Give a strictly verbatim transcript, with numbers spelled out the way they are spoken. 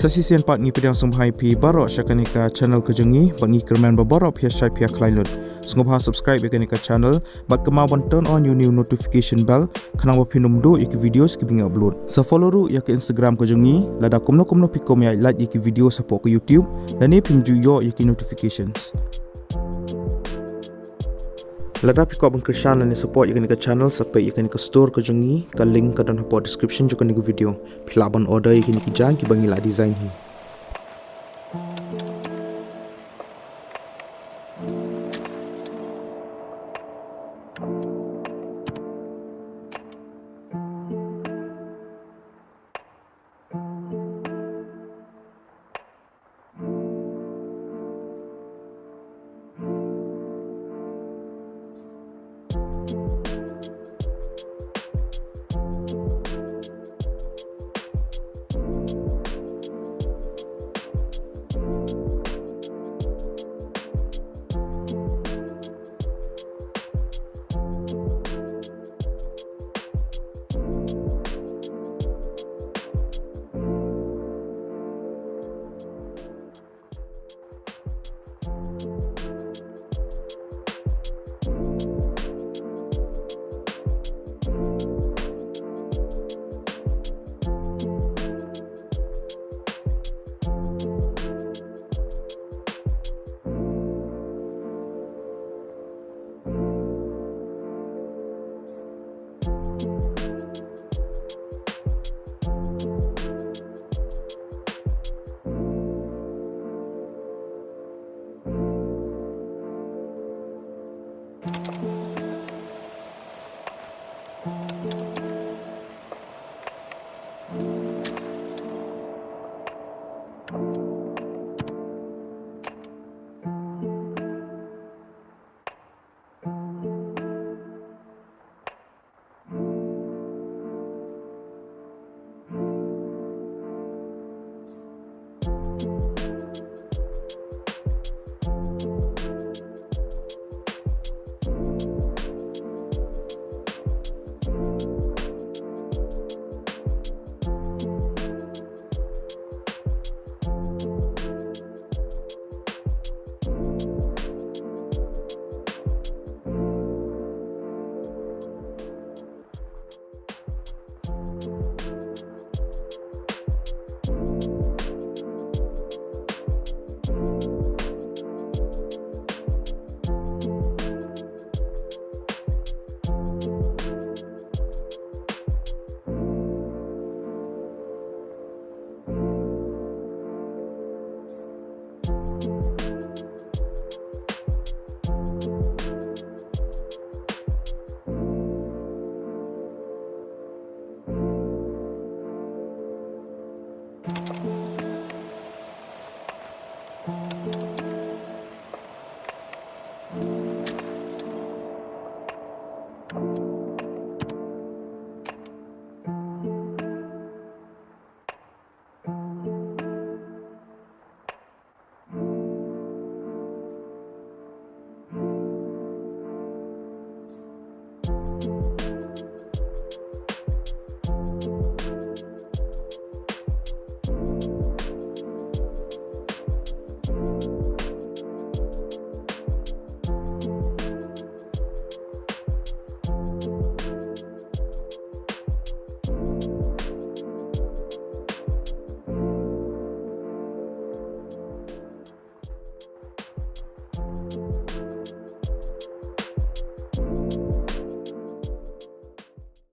Sa shisien pat ngi pdiang sngewbha ïa phi baroh sha kane ka channel ka jong ngi, bad ngi kyrmen ba baroh phi ïa shait phi ïa khlaiñ lut. Sngewbha subscribe ïa kane ka channel, bad kynmaw ban turn on ïa une u notification bell, khnang ba phin ym duh ïa ki videos kiba ngi upload. Sa follow ruh ïa ka Instagram ka jong ngi, lada kumno kumno phi kwah ban ïa like ïa ki videos hapoh ka YouTube, lane phim ju ïoh ïa ki notifications. Lada phi kwah ban kyrshan lane support ïa kane ka channel, sa peit ïa kane ka store ka jong ngi, ka link ka don hapoh description jong kane ka video. Phi lah ban order ïa kine ki jaiñ kiba ngi la design hi.